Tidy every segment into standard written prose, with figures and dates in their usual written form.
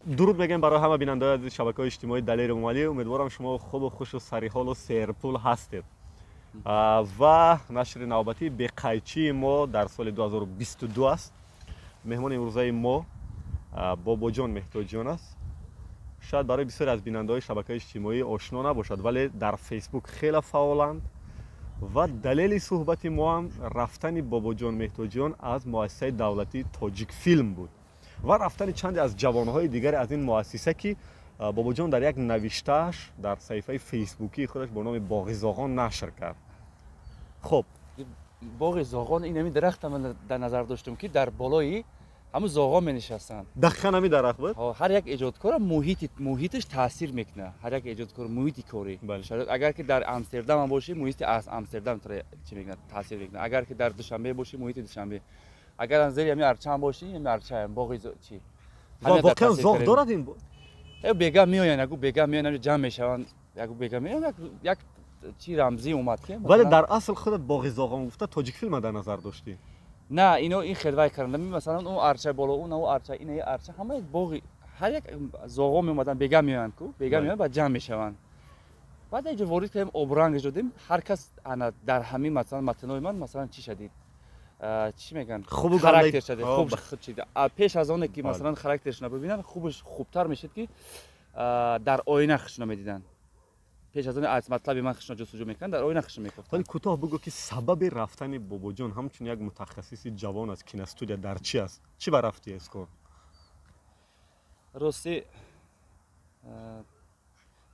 Дуруд мегӯем барои ҳама бинандаҳои азизи шабакаҳои иҷтимоии Далери Эмомалӣ. Умедворам, шумо хубу хушу сариҳолу серпул ҳастед. Ва нашри навбатии беқайчии мо дар соли 2022 аст. Меҳмони имрӯзаи мо Бобоҷон Меҳтоҷиён аст. Шояд барои бисёре аз бинандаҳои шабакаи иҷтимоӣ ошно набошад, вале дар Фейсбук хеле фаъоланд ва далели суҳбати мо ҳам рафтани Бобоҷон Меҳтоҷиён аз муассисаи давлатии Тоҷикфилм буд ва рафтани чанде аз ҷавонҳои дигаре аз ин муассиса, ки Бобоҷон дар як навиштааш дар саҳифаи фейсбукии худаш бо номи Боғи Зоғон нашр кард. Хуб. Боғи Зоғон, ин ҳамин дарахта ман дар назар доштам, ки дар болои ҳамун зоғон менишастанд. Дақиқан ҳамин дарахт буд? Ҳар як эҷодкора муҳиташ таъсир мекунад. Ҳар як эҷодкор муҳити корӣ, агар ки дар Амстердам ҳам бошӣ, муҳити аз Амстердам чӣ мекунад, таъсир мекунад. Агар ки дар Душанбе бошӣ, муҳити Душанбе. Агар аз зери ҳамин арча ҳам бошӣ, ҳамин арча, боғи чӣ. Воқеан зоғ дорад ин? Бега меоянд, ягу бега меоянд, ҷамъ мешаванд, ягу бега меоянд, як чи рамзӣ омад ки. Вале дар асл худат Боғи Зоғон гуфта, Тоҷикфилма дар назар доштӣ? На, ино ин хелвай карданд. Масалан, он арча боло, он арча, ин арча, ҳама боғи, ҳар як зоғо меомаданд, бега меоянд ку, бега меоянд, баъд ҷамъ мешаванд. Баъд инҷо ворид кардем, обранг додем. Ҳар кас ана дар ҳамин, масалан, матнҳои ман, масалан, чӣ шадид, чӣ мегӯянд, характер шадид, хуб шид. Пеш аз оне ки, масалан, характершона бибинанд, хубш хубтар мешид, ки дар оина худшона медиданд. Пеш аз он аз матлаби ман худшона ҷустуҷӯ мекунанд, дар оина худшона мекофтанд. Вале кӯтоҳ бигӯ, ки сабаби рафтани Бобоҷон ҳамчун як мутахассиси ҷавон аз киностудия дар чӣ аст? Чӣ ба рафти аз кор? Ростӣ,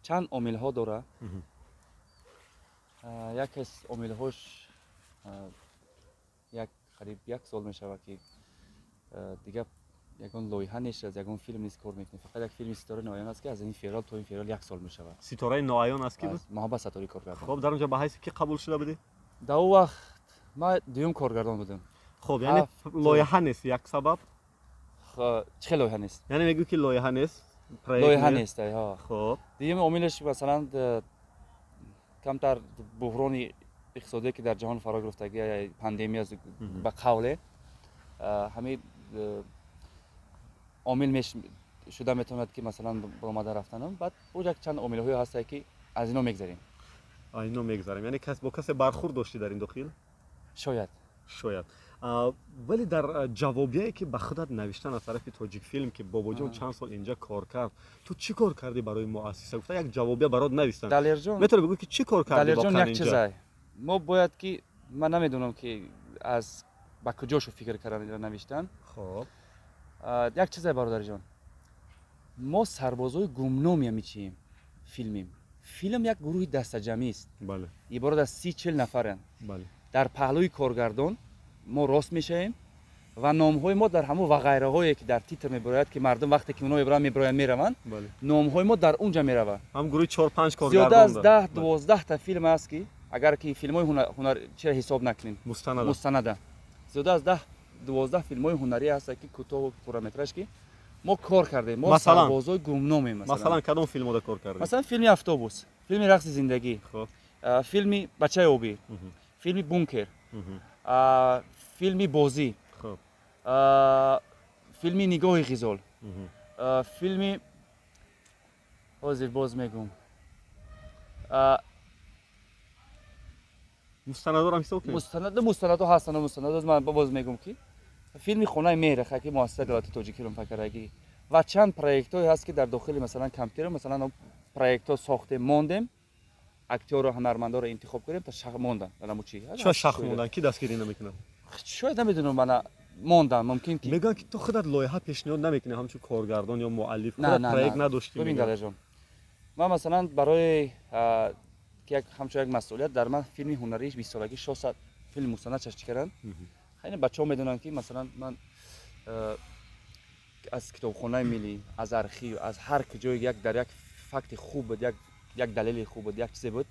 чанд омилҳо дорад. Яке аз омилҳош, як қариб як сол мешавад, ки дигар ягон лоиҳа нест, аз ягон филм нест кор мекунем. Фақат як филми Ситораи ноаён аст, ки аз ин феврал то ин феврал як сол мешавад. Ситораи ноаён аст ки буд? Муҳаббат Сатторӣ кор кардам. Хуб, дар он ҷо ба ҳайси ки қабул шуда будӣ? Дар он вақт ман дуюм коргардон будам. Хуб, яъне лоиҳа нест, як сабаб? Чӣ хел лоиҳа нест? Яъне мегӯ, ки лоиҳа нест. Лоиҳа нест. Хуб. Дуюм омилаш, масалан, камтар буҳрони иқтисодие, ки дар ҷаҳон фаро гирифтаги, пандемия ба қавле, ҳамин омил шуда метавонад, ки, масалан, баромада рафтанам. Баъд боз як чанд омилҳое ҳастае, ки аз ино мегзарем. Аз ино мегзарем. Яъне кас бо касе бархурд доштӣ дар ин дохил? Шояд. Шояд. Вале дар ҷавобияе, ки ба худат навиштан аз тарафи Тоҷикфилм, ки Бобоҷон чанд сол инҷа кор кард, ту чӣ кор кардӣ барои муассиса, гуфта, як ҷавобия барот навистанд. Далерҷон. Метавонӣ бигӯ, ки чӣ кор кардӣ? Далерҷон, як чизай мо бояд ки, ман намедонам, ки аз ба куҷошу фикр кардан навиштан. Хуб. Як чизе, бародарҷон, мо сарбозои гумноми ҳами чием, филмем. Филм як гурӯҳи дастаҷамъист, иборат аз 30-40 нафаранд. Дар паҳлӯи коргардон мо рост мешавем ва номҳои мо дар ҳамон ва ғайраҳое, ки дар титр мебарояд, ки мардум вақте ки оно мебаранд, мебароянд, мераванд, номҳои мо дар он ҷа меравад. Ҳам гурӯҳи чор панҷ коргардон. Зиёда аз 10-12 та филм аст, ки агар ки филмҳои ҳунар чира ҳисоб накунем, мустанада, зиёда аз 10-12 филмҳои ҳунарӣ ҳастанд, ки кӯтоҳу пурраметраж, ки мо кор кардем. Мо сарбозои гумномем. Масалан, кадом филмода кор кардем? Масалан, филми Автобус, филми Рақси зиндагӣ, филми Бачаи обӣ, филми Бункер, филми Бозӣ, филми Нигоҳи ғизол, филми, ҳозир боз мегӯм. Мустанадорам ҳисоб кунем? Мустанадо ҳастанд. Мустанадо ман боз мегӯм, ки филми Хонаи меҳр, ки муассисаи давлати Тоҷикфилм факарагӣ, ва чанд проектҳое ҳаст, ки дар дохили, масалан, компютер, масалан, проектҳо сохтем, мондем, актёру ҳунармандоро интихоб кардем, та шах мондан. Чи ча шах мондан? Ки дастгирӣ намекунад? Шояд, намедонам, мана мондан мумкин ки. Мегӯянд, ки ту худат лоиҳа пешниҳод намекунӣ ҳамчун коргардон ё муаллиф, худат проект надоштӣ. Бибин, Далерҷон, ман, масалан, барои ки як ҳамчун як масъулият дар ман, филми ҳунарии бистсолагӣ шосад, филми мустанад чашти карданд. Хайне, бачаҳо медонанд, ки, масалан, ман аз китобхонаи миллӣ, аз архив, аз ҳар куҷое як дар як факти хуб буд, як далели хуб буд, як чизе буд,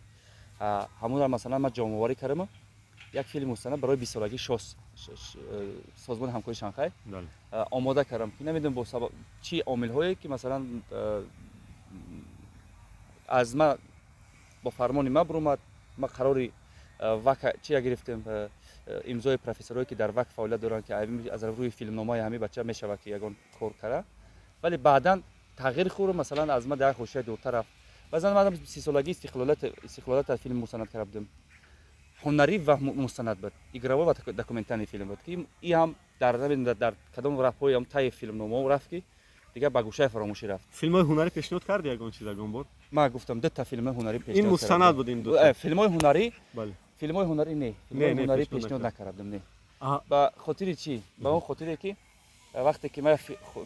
ҳамонро, масалан, ман ҷамъоварӣ кардам. Як филми мустанад барои бистсолагии ШОС, Созмони ҳамкории Шанхай, омода кардам, ки намедонам бо сабаб чӣ омилҳое, ки, масалан, аз ма бо фармони ма баромад. Ма қарори ВАК чия гирифтем, имзои профессорое, ки дар ВАК фаъолият доранд, ки аз рӯи филмномаи ҳамин бача мешавад, ки ягон кор кара. Вале баъдан Тағйир хӯрд, масалан, аз ман дар як ҳошияи дуртар рафт. Баъзан ман 30-солагии истиқлолият филм мустанад карда будем. Ҳунарӣ ва мустанад буд, игровой ва документальный филм буд, ки и ҳам дар кадом рафҳои ҳам таи филмномао рафт, ки дигар ба гӯшаи фаромӯшӣ рафт. Филмҳои ҳунарӣ пешниҳод карди ягон чиз ягон бор? Ман гуфтам, дута филмҳои ҳунарӣ пешниҳод. Ин мустанад буд, ин дута филмҳои ҳунарӣ? Бале, филмҳои ҳунарӣ не, филмҳои ҳунарӣ пешниҳод накарда будем, не. Ба хотири чӣ? Ба он хотире, ки вақте ки ман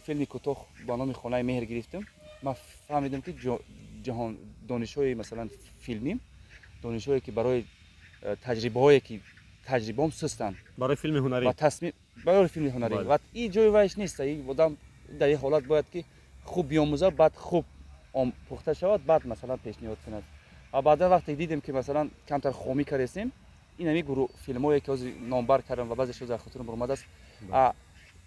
филми кӯтоҳ ба номи «Хонаи меҳр» гирифтам, ман фаҳмидам, ки ҷаҳон донишҳои, масалан, филмӣ, донишҳое, ки барои таҷрибаҳое, ки таҷрибаом сустанд. Барои филми ҳунарӣ. Ва тасмим барои филми ҳунарӣ ва и ҷои вайш нест. И одам дар ин ҳолат бояд, ки хуб биомӯзад, баъд хуб пухта шавад, баъд, масалан, пешниҳод кунад. Ва баъдан вақте дидем, ки, масалан, камтар хомӣ кардестем, ин ҳамин гурӯҳ филмҳое, ки ҳозир номбар кардам ва баъзешо дар хотирам баромадааст,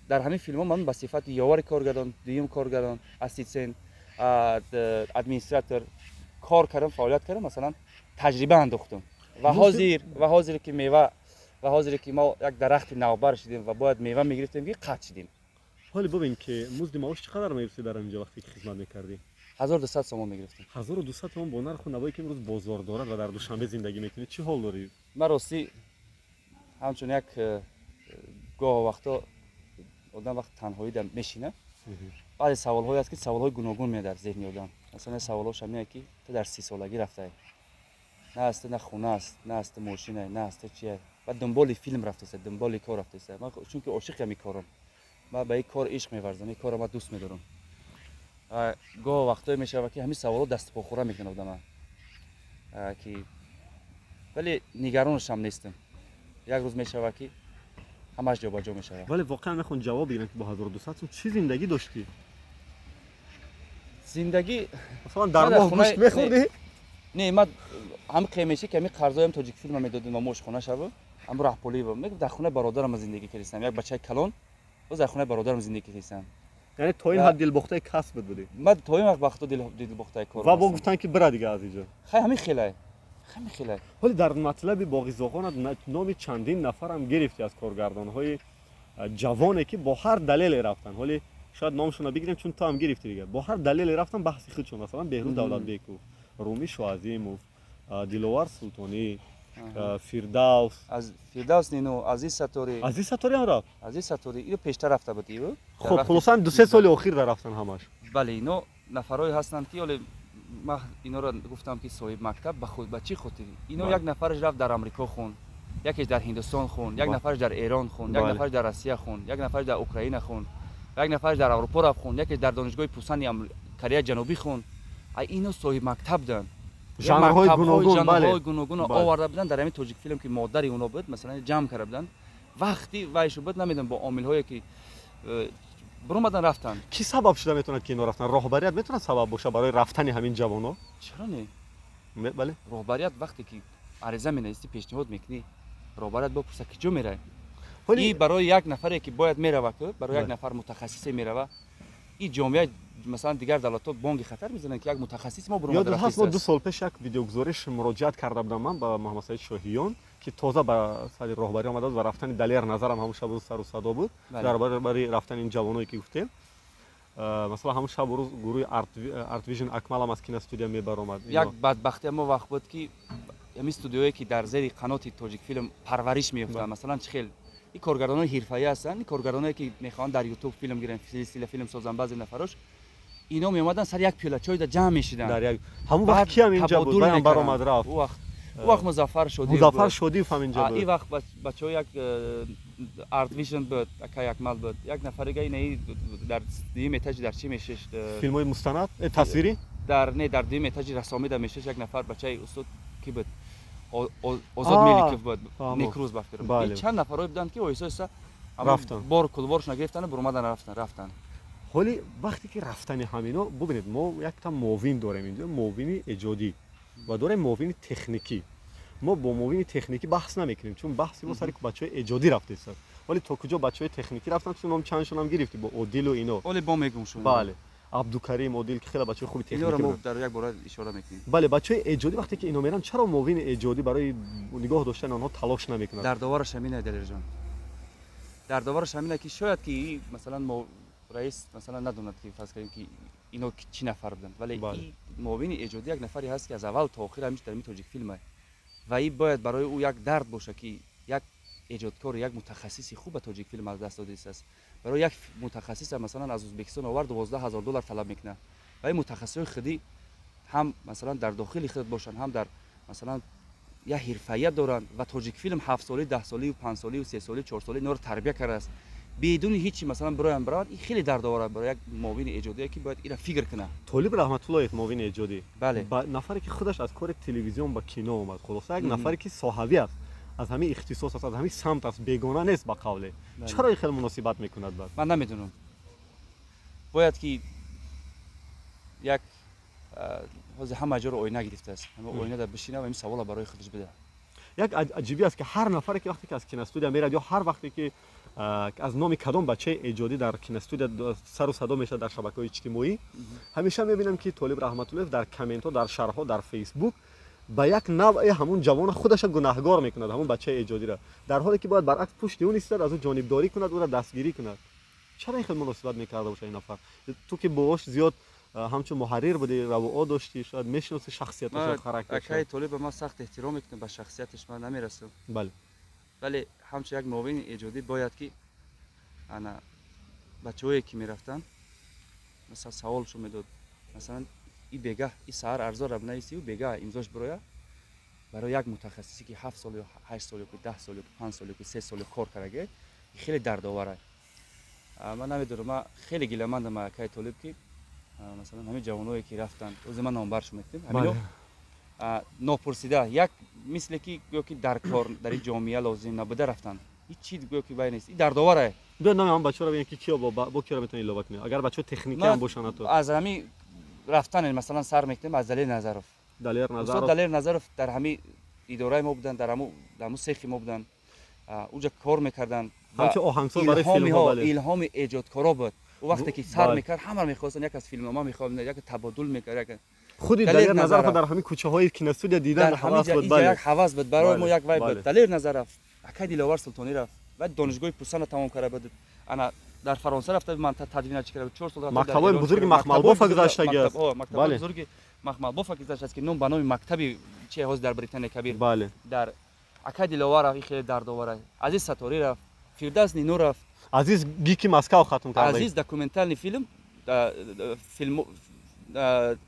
дар ҳамин филмҳо ман ба сифати ёвари коргардон, дуюм коргардон, ассистент, администратор кор кардам, фаъолият кардам, масалан, таҷриба андохтам. Ва ҳозир ки мева, ва ҳозире, ки мо як дарахти навбар шудем ва бояд мева мегирифтем, ки қатъ шудем. Ҳоли бубин, ки музди маош чӣ қадар мегирифтӣ дар инҷо, вақте ки хизмат мекардӣ? 1200 сомон мегирифтем. 1200 сомон бо нарху навое, ки имрӯз бозор дорад ва дар Душанбе зиндагӣ мекунӣ, чӣ ҳол дорӣ? Ман ростӣ ҳамчун як гоҳ вақто одам вақт танҳоӣ мешина, баъзе саволҳое аст, ки саволҳои гуногун меяд дар зеҳни одам. Масалан, саволҳош ҳамине, ки ту дар 30-солагӣ рафтаи, на аз ту на хона аст, на аз ту мошина, на аз ту чия, ва дунболи филм рафтаста, дунболи кор рафтаста. Ман чунки ошиқи ҳамин корам, ман ба ин кор ишқ меварзам, ин корро ман дӯст медорам. Гоҳ вақтое мешавад, ки ҳамин саволҳо дастпохӯра мекунад одама, ки вале нигаронашам нестам. Як рӯз мешавад, ки ҳамаш ҷобаҷо мешавад. Вале воқеан мехоҳам ҷавоб бигирам, ки бо 1200 сум чӣ зиндагӣ доштӣ? Зиндагӣ. Масалан, дар моҳ гӯшт мехӯрдӣ? Не, ман ҳам қемешӣ, ки ҳамин қарзоям Тоҷикфилма медодем ва мош хона шава, ҳам раҳпулӣ мегуфт. Дар хонаи бародарам зиндагӣ кардистам, як бачаи калон, боз дар хонаи бародарам зиндагӣ кардистам. Яъне то ин ҳад дилбохтаи касб будӣ? Ман то ин вақто дилбохтаи кор. Ва бо гуфтан, ки бира дига аз инҷо. Хай, ҳамин хелай, ҳамин хелай. Ҳоли дар матлаби боғи зоғонат номи чандин нафарам гирифтӣ аз коргардонҳои ҷавоне, ки бо ҳар далеле рафтан. Ҳоли шояд номшонро бигирем, чун ту ҳам гирифтӣ дига. Бо ҳар далеле рафтан, баҳси худшон, масалан, Беҳрӯз Давлатбеков, Румӣ Шоазимов, Диловар Султонӣ, Фирдавс. Аз Фирдавс нино, Азиз Саторӣ. Азиз Саторӣ ҳам рафт? Азиз Саторӣ ино пештар рафта буд ив. Хуб, хулоса, 2-3 соли охир дар рафтан ҳамаш. Бале, ино нафарҳое ҳастанд, ки оле ман иноро гуфтам, ки соҳиб мактаб. Ба худ, ба чӣ хотир ино? Як нафараш рафт дар Амрико хонд, якеш дар Ҳиндустон хонд, як нафараш дар Эрон хонд, як нафараш дар Россия хонд, як нафараш дар Украина хонд, як нафараш дар Аврупо рафт хонд, якеш дар донишгоҳи Пусани Кореяи Ҷанубӣ хонд. Ино соҳиб мактаб буданд. Жанрҳои гуногун. Жанрҳои гуногун оварда буданд дар ҳамин Тоҷикфилм, ки модари оно буд, масалан, ҷамъ карда буданд. Вақти вайшу буд, намедонам, бо омилҳое, ки биромадан, рафтанд. Кӣ сабаб шуда метавонад, ки ино рафтан? Роҳбарият метавонад сабаб бошад барои рафтани ҳамин ҷавоно? Чаро не? Бале. Роҳбарият, вақте ки ариза менависӣ, пешниҳод мекунӣ, роҳбарият бопурса, ки ҷо меравӣ. И барои як нафаре, ки бояд мерава, барои як нафар мутахассисе мерава, и ҷомеа, масалан, дигар давлатҳо бонги хатар мезананд, ки як мутахассис мо буромада. Ёдат ҳаст, мо 2 сол пеш як видеогузориш муроҷиат карда будам ман ба Муҳаммадсаид Шоҳиён, ки тоза ба сари роҳбарӣ омада буд, ва рафтани Далер Назарам ҳамун шаб рӯз сару садо буд дар баробари рафтани ин ҷавоное, ки гуфтем. Масалан, ҳамун шабу рӯз гурӯҳи Артвижн Акмалам аз киностудия мебаромад. Як бадбахтия мо вақт буд, ки ҳамин студиое, ки дар зери қаноти Тоҷикфилм парвариш меёфтанд, масалан, чӣ хел ин коргардонои ҳирфаӣ ҳастанд, ин коргардоное, ки мехоҳанд дар Ютуб филм гиранд, силсила филм созанд, баъзе нафарош ино меомаданд, сари як пиёла чойда ҷамъ мешиданд. Дар як ҳамун вақт ки ҳам инҷа буд, баям баромад, рафт. Ӯ вақт Музаффар Шодиев. Музаффар Шодиев ҳам инҷа буд. Ин вақт бачаҳо як Артвижн буд, акай Акмал буд, як нафарига инаи дар дуюм этажи дар чӣ мешишт? Филмҳои мустанад, тасвирӣ. Дар не, дар дуюм этажи расомида мешишт як нафар бачаи устод, ки буд, Озод Меликов буд, Некрӯз, ба фикрам. Чанд нафарое буданд, ки оҳиста оҳиста рафтанд. Бор кулворшона гирифтанд, буромадан, рафтанд. Ҳоли вақте ки рафтани ҳамино, бубинед, мо якта муовин дорем инҷо, муовини эҷодӣ, ва дорем муовини техникӣ. Мо бо муовини техникӣ баҳс намекунем, чун баҳси мо сари бачаҳои эҷодӣ рафтест. Вале то куҷо бачаҳои техникӣ рафтанд, чун ном чандшонам гирифтӣ бо Одилу ино. Оле бо мегум шумо. Бале, Абдукарим, Одил, ки хеле бачаҳои хуби техникӣ. Мо дар як бора ишора мекунем. Бале, бачаҳои эҷодӣ вақте ки ино меранд, чаро муовини эҷодӣ барои нигоҳ доштани онҳо талош намекунад? Дардовараш ҳамина, Далерҷон, дардовараш ҳамина, ки шояд ки, масалан, мо раис, масалан, надонад, ки фарз кардем, ки ино чӣ нафар буданд, вале ин муовини эҷодӣ як нафаре ҳаст, ки аз аввал то охир ҳамин дар ин Тоҷикфилм аст ва ин бояд барои ӯ як дард бошад, ки як эҷодкор, як мутахассиси хуб ба Тоҷикфилм аз даст додааст. Барои як мутахассис, масалан, аз Ӯзбекистон овард, $12,000 талаб мекунад ва ин мутахассисҳои худӣ ҳам, масалан, дар дохили худ бошанд, ҳам дар, масалан, як ҳирфаият доранд ва Тоҷикфилм 7 солӣ, 10 солӣ, 5 солӣ, 3 солӣ, 4 солӣ инҳоро тарбия кардааст, бидуни ҳечи, масалан, бироям биравад. Ин хеле дардовар аст барои як муовини эҷодие, ки бояд ира фикр кунад. Толиб Раҳматуллоев, муовини эҷодӣ. Бале. Нафаре ки худаш аз кори телевизион ба кино омад, хулоса, як нафаре ки соҳавӣ аст, аз ҳамин ихтисос аст, аз ҳамин самт аст, бегона нест ба қавле. Чаро ин хел муносибат мекунад баъд? Ман намедонам. Бояд ки як ҳозир ҳама ҷоро оина гирифтааст, ҳама оина дар бишина ва ин савола барои худаш бида. Як аҷибӣ аст, ки ҳар нафаре ки вақте ки аз киностудия мерад ё ҳар вақте ки аз номи кадом бачаи эҷодӣ дар киностудия сару садо мешавад дар шабакаҳои иҷтимоӣ, ҳамеша мебинам, ки Толиб Раҳматуллоев дар комментҳо, дар шарҳҳо дар Фейсбук ба як навъе ҳамун ҷавона худаша гунаҳгор мекунад, ҳамун бачаи эҷодиро, дар ҳоле ки бояд баръакс пушти ӯ истад, аз ӯ ҷонибдорӣ кунад, ӯро дастгирӣ кунад. Чаро ин хел муносибат мекарда бошад ин нафар? Ту ки бош зиёд ҳамчун муҳаррир будӣ, равуо доштӣ, шояд мешиноси шахсияташо, характерашо. Акаи Толиба ман сахт эҳтиром мекунам, ба шахсияташ ман намерасам. Вале ҳамчун як муовини эҷодӣ бояд ки ана бачаҳое ки мерафтанд, масалан, саволшо медод, масалан, и бегаҳ, и саҳар арзора бинависию бегаҳ имзош бироя. Барои як мутахассисе ки 7 сол ё 8 сол ё 10 сол ё 5 сол ё 3 сол кор кардаге, хеле дардовар аст. Ман намедонам, ман хеле гиламандам акаи Толиб, ки масалан, ҳамин ҷавоное ки рафтанд, ози ман номбаршо мекунем, ҳамино нопурсида, як мисле ки гӯё ки дар кор дар ин ҷомеа лозим набуда рафтанд. Ҳеҷ чи гӯё ки вай нест, ин дардовар аст. Биё, номи ҳамон бачаҳоро бибинем, ки киё бо киёро метавонӣ илова кунӣ, агар бачаҳо техникӣ ҳам бошанд ҳатто. Аз ҳамин рафтан, масалан, сар мекунем аз Далер Назаров. Далер Назаров. Далер Назаров дар ҳамин идораи мо буданд, дар ҳамун сехи мо буданд, уҷа кор мекарданд. Ҳамчун оҳангсоз барои филмҳо. Илҳоми эҷодкоро буд. Ӯ вақте ки сар мекард, ҳама мехостанд, як аз филмнома мехоҳанд, як табодул мекард, як Худи Далер Назаров дар ҳамин кӯчаҳои киностудия дидан ҳавас буд. Як ҳавас буд барои мо, як вай буд. Далер Назаров, акай Диловар Султонӣ рафт ва донишгоҳи Пусана тамом карда буд, ана дар Фаронса рафта, ман тадвина чӣ карда, 4 сол. Мактабҳои бузурги Махмалбофа гузаштаги аст. Мактабҳои бузурги Махмалбофа гузаштааст, ки ном ба номи мактаби чи ҳозир дар Британия Кабир. Дар акай Диловар рафт, хеле дардовар аст. Азиз Саторӣ рафт, Фирдавс Нино рафт. Азиз ГИКи Москав хатм карда. Азиз документальный фильм, филм,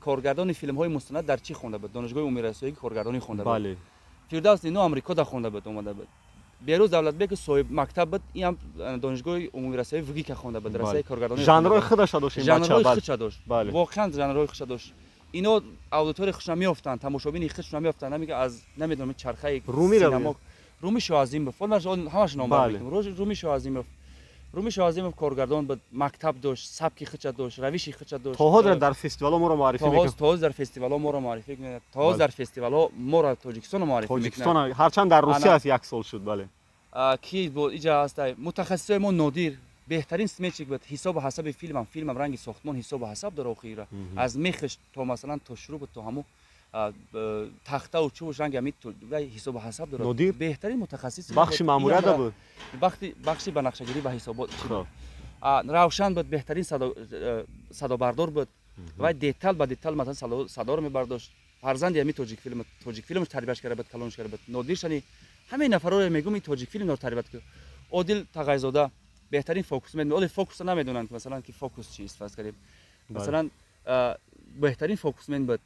коргардони филмҳои мустанад дар чӣ хонда буд? Донишгоҳи умумирасоӣ коргардонӣ хонда буд. Фирдавс Нино Амрикода хонда буд, омада буд. Берӯз Давлатбек соҳиб мактаб буд, ин ҳам донишгоҳи умумирасоӣ ВГИКа хонда буд, расои коргардонӣ. Жанрҳои худаша дошт. Жанрҳои худша дошт, воқеан жанрҳои худша дошт. Ино аудиторияи худшона меёфтанд, тамошобини худшона меёфтанд. Намега аз намедонам чархаи синемо. Руми Шоазимов, ҳамаш номбар мекунам. Руми Шоазимов, Руми Шоазимов коргардон буд, мактаб дошт, сабки худша дошт, равиши худша дошт. То ҳозир дар фестивалҳо моро муаррифӣ мекунад. То ҳозир дар фестивалҳо моро муаррифӣ мекунад, то ҳозир дар фестивалҳо моро, Тоҷикистоно муаррифӣ мекунад. Тоҷикистон ҳарчанд дар Русия аст, як сол шуд, бале. Ки бо иҷа ҳаста мутахассисои мо? Нодир беҳтарин сметчик буд, ҳисобу ҳасаби филмам, филмам ранги сохтмон ҳисобу ҳасаб дора. Охира аз мехаш то, масалан, то шурӯъ то ҳамун тахтаву чӯбуш ранги ҳамин ҳисобу ҳасаб дорад. Нодир беҳтарин мутахассис. Бахши маъмурията буд. Бахши ба нақшагирӣ ва ҳисобот. Равшан буд, беҳтарин садобардор буд ва деталь ба деталь, масалан, садоро мебардошт. Фарзанди ҳамин Тоҷикфилм, Тоҷикфилмш тарбияш карда буд, калонш карда буд. Нодиршани ҳамаи нафарое мегӯм, ин Тоҷикфилмро тарбият кард. Одил Тағайзода беҳтарин фокусмен. Оли фокуса намедонанд, масалан, ки фокус чист, фарз кардем, масалан, беҳтарин фокусмен буд.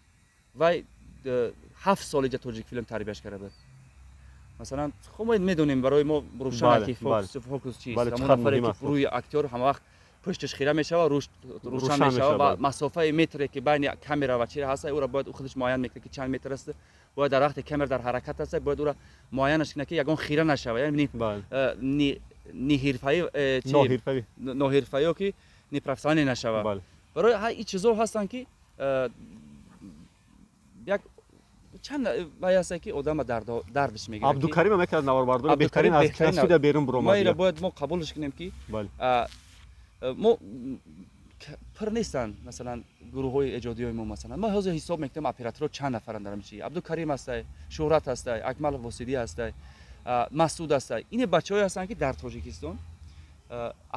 Вай 7 сол иҷа Тоҷикфилм тарбияш карда буд. Масалан, хуб, мо медонем, барои мо рӯшан, ки фокус чист. Ҳамон нафаре ки рӯи актёр ҳама вақт пушташ хира мешава, рӯшан мешава ва масофаи метре ки байни камера ва чира ҳаст, ӯро бояд ӯ худаш муайян мекунад, ки чанд метр аст. Бояд дар вақте камера дар ҳаракат аст, бояд ӯро муайянаш кунад, ки ягон хира нашава, яъне ни ҳирфаӣ, ноҳирфаиё ки непрофессионалӣ нашава. Барои ин чизо ҳастанд, ки як чанд вай ҳаста, ки одама дардаш мегирад. Абдукарим ҳам яке аз наворбардори беҳтарин аз киностудия берун буромад. Мо инро бояд мо қабулш кунем, ки мо пур нестанд, масалан, гурӯҳҳои эҷодиҳои мо. Масалан, мо ҳозир ҳисоб мекунем, операторо чанд нафаранд дар чи: Абдукарим ҳастай, Шӯҳрат ҳастай, Акмал Восидӣ ҳастай, Масуд ҳастай. Ине бачаҳое ҳастанд, ки дар Тоҷикистон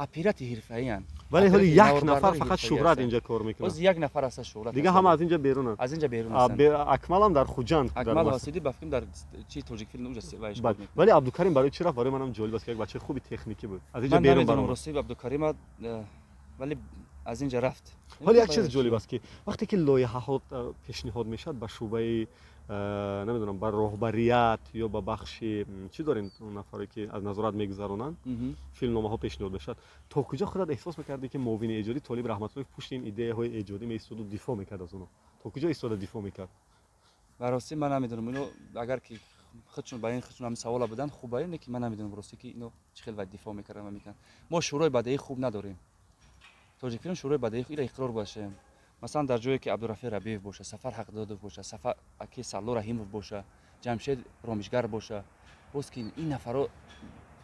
оператори ҳирфаиянд. Вале ҳоли як нафар фақат Шуҳрат инҷа кор мекунад. Боз як нафар аст Шуҳрат. Дига ҳама аз инҷа берунанд. Аз инҷа берун ҳастанд. Акмалам дар Хуҷанд. Акмал Васидӣ ба фикрам дар чи Тоҷикфилм уҷа вайш. Вале Абдукарим барои чӣ рафт? Барои манам ҷолиб аст, ки як бачаи хуби техникӣ буд. Аз инҷа берун баромад. Рости Абдукарим вале аз инҷа рафт. Ҳоло як чиз ҷолиб аст, ки вақте ки лоиҳаҳо пешниҳод мешавад ба шӯъбаи, намедонам, ба роҳбарият ё ба бахши чӣ дорем, он нафаре ки аз назорат мегузаронанд, филмномаҳо пешниҳод мешавад, то куҷо худат эҳсос мекардӣ, ки муовини эҷодӣ Толиб Раҳматуллоев пушти ин идеяҳои эҷодӣ меистоду дифоъ мекард аз онҳо? То куҷо истода дифоъ мекард? Ба ростӣ ман намедонам, ино агар ки худшон ба ин худшон ҳам савола буданд, хуб ба ин, ки ман намедонам ростӣ, ки ино чӣ хел дифоъ мекарданд ва мекунанд. Мо шӯрои бадеӣ хуб надорем. Тоҷикфилм шӯрои бадеӣ ира иқрор бошем. Масалан, дар ҷое ки Абдурафеъ Рабиев боша, Сафар Ҳақдодов боша, Сафар аки Салло Раҳимов боша, Ҷамшед Ромишгар боша, боз ки ин нафаро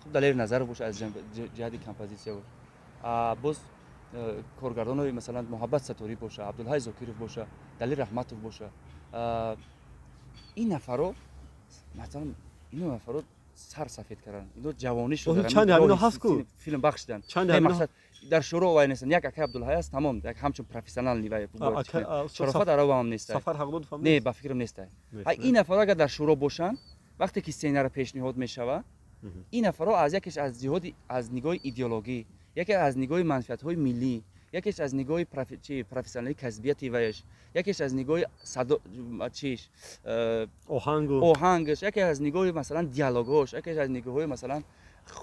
хуб, Далер Назаров боша, аз ҷиҳати композитсия боша, боз коргардонои масалан Муҳаббат Саторӣ боша, Абдулҳай Зокиров боша, Далер Раҳматов боша, ин нафаро масалан ино нафаро сар сафед карданд, ино ҷавонӣ шуданд. Чанд ҳамино ҳаст ку? Филм бахшиданд. Мақсад дар шӯро вай нестанд. Як акай Абдулҳай аст, тамом, як ҳамчун профессионал вай. Шарофат Аробам нест. Сафар Ҳақдодов ҳам не, ба фикрам нест. Ин нафаро агар дар шӯро бошанд, вақте ки сценара пешниҳод мешавад, ин нафаро аз якеш аз ҷиҳоди аз нигоҳи идеологӣ, яке аз нигоҳи манфиатҳои миллӣ, якеш аз нигоҳи профессионалии касбияти ваяш, якеш аз нигоҳи садо чиш оҳангаш, яке аз нигоҳи масалан диалогҳош, яке аз нигоҳҳои масалан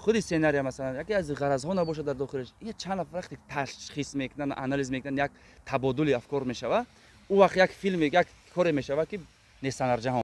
худи сценария, масалан яке аз ғаразҳо набошад дар дохилаш. Ин чанд нафар вақте ташхис мекунанд, анализ мекунанд, як табодули афкор мешавад, ӯ вақт як филм, як коре мешавад, ки нестанд дар ҷаҳон.